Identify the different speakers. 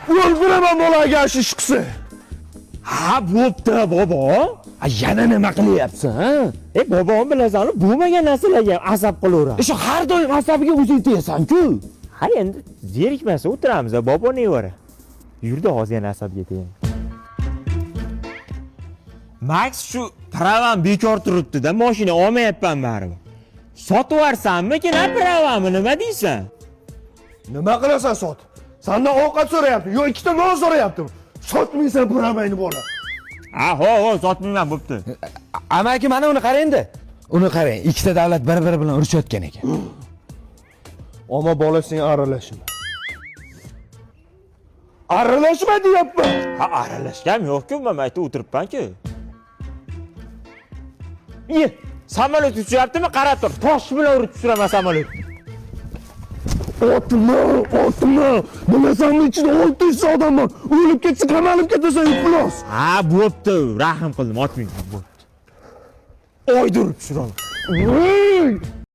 Speaker 1: O'ldiraman bolaga shu ish qilsa.
Speaker 2: Ha, bo'pti, bobo.
Speaker 1: A, yana nima qilyapsan?
Speaker 2: E, bobom, bilasan, bo'lmagan narsalarga ham asab qilaveradi.
Speaker 1: Shu har doim asabiga o'zing tegasan-ku.
Speaker 2: Ha, endi zerikmasa o'tiramiz, bobo, nevara. Yurdi, hozir yana asabga teging. Max, shu права m bekor turibdi-da, mashina olmayapman baribir. Sotib yuborsammikin, a, права mni, nima deysan?
Speaker 1: Nima qilasan sot? Sandan ovqat so'rayapti, yo ikkita non so'rayaptim. Sotmaysan права ngni, bola.
Speaker 2: Ha, ho, ho, sotmayman, bo'pti.
Speaker 3: Amaki, mana uni qarang endi. Uni qarang, ikkita davlat bir-biri bilan urushayotgan ekan.
Speaker 1: Ammo bola, sen aralashma. Aralashma deyapman.
Speaker 2: Ha, aralashgam yo'q-ku, men mayda o'tiribman-ku. Iye, samolyot uchyaptimi? Qarab tur, tosh bilan urib tushiraman samolyotni.
Speaker 1: Otma, otma. Bilasanmi, ichida 600 odam bor. O'lib ketsa, qamalib ketasan, iflos.
Speaker 2: Ha, bo'pti, rahm qildim, otmayman, bo'pti. Oyda urib tushiraman.
Speaker 1: Ey!